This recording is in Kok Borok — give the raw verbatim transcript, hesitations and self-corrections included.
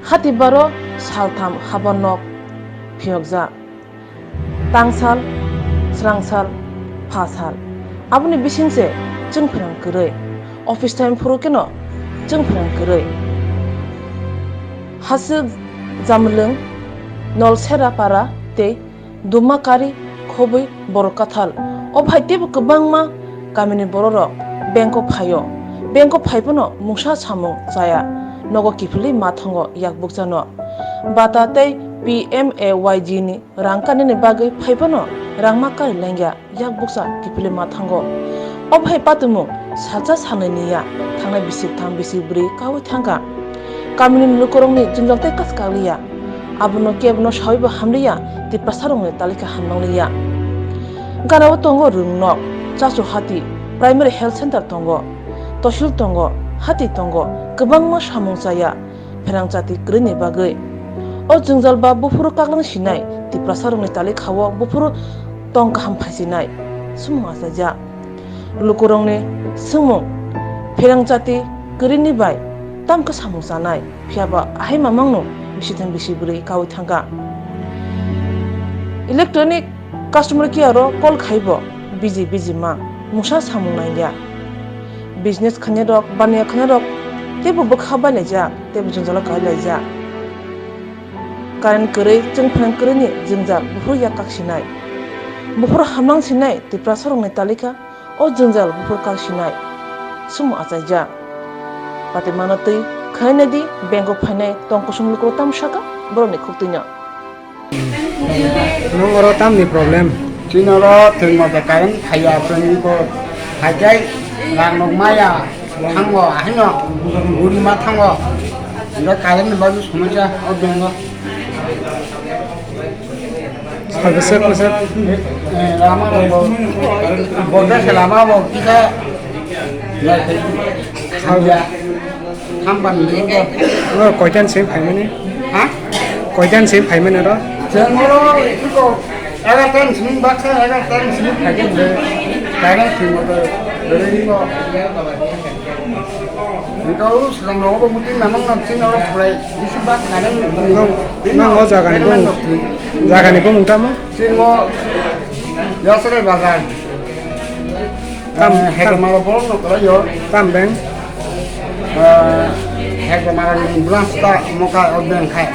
Hati baro saltham haba nok phiyokjak. Tangsal, srangsal, phasal. Aboni bising se chwng pherang kwrwi. Office time phuru keno chwng pherang kwrwi. Haswk, Jamlwng, Nolsera para tei Dumakari, Khobwi, Borok Kathal. O phai teibo kwbangma kamini bororok bank o phaio. Bank o phai phano mungsa samung chaya. Nogo kiphilwi ma thango yak bukchano. Bata tei P M A Y G ni rang kanini bagwi phai phano rang ma kari langya, yak bukcha kiphilwi ma thango. O phai patumung salsa salnwi niya, thangnai bisik tham bisik bwrwi kaui thangkha. Kamini lukurokni jwngjal tei kaskakliya. Abono kebono sawibo hamliya, Tiprasarokni talikha hamnokliya. Ganao tongo rwngnok, chachu hati, primary health center tongo, tosil tongo, hati tongo, kwbangma samung chaya, pherang chati kwrwini bagwi. O jwngjal ba buphuru kaklang sinai, Tiprasarokni talikhao buphuru tong kaham phaisinai, sumung achaijak. Lukurokni swngmung, pherang chati kwrwini bai tamkhe samung chanai, phiyaba ahai mamangno bisitham bisi bwrwi kaui thangkha. Electronic customer care o call khaibo busy busy ma, mungsa samung nangya. Business khainai rok, baniya khainai rok teibo bwkha bai laijak, teibo jwngjalo kai laijak. Current kwrwi, chwng pherang kwrwini jwngjal buphuru yak kak sinai. Buphuru hamlang sinai, Tiprasarokni talikha o jwngjal buphuru kak sinai. Sumo achaijak. Patimano twi khainai di, bank o phainai tong kusum lukurok tamo saka borokni khuktwino. Nwng oro tamni problem? Chini oro thwngmata current phaiya, chwng ko phaikai rang nok maya thango, ahino guri ma thango. Iro current ni bagwi somosya o bengo. Sabese kose? Eh, lama rok bo, borda se lama bo kisa ya. Hamban ni ko. Oro koitan se phaimani? Ha? Koitan se phaimani oro? Chwng oro iko egarota ni simi baksa, egarota ni simi phaikhe bwrwi. Direct simi motor bwrwi iko. Iko oro swkang rogo bo muti namang nam simi oro phurai bisi bak nang. Nang, nang o jaga ni bumung, jaga ni bumung tamo? Simo Yasre Bazar. Tam, eh, tam. Hekamala borok no kwlai yo. Tam beng? Eh, Hekamala ni branch ta moka o beng khai.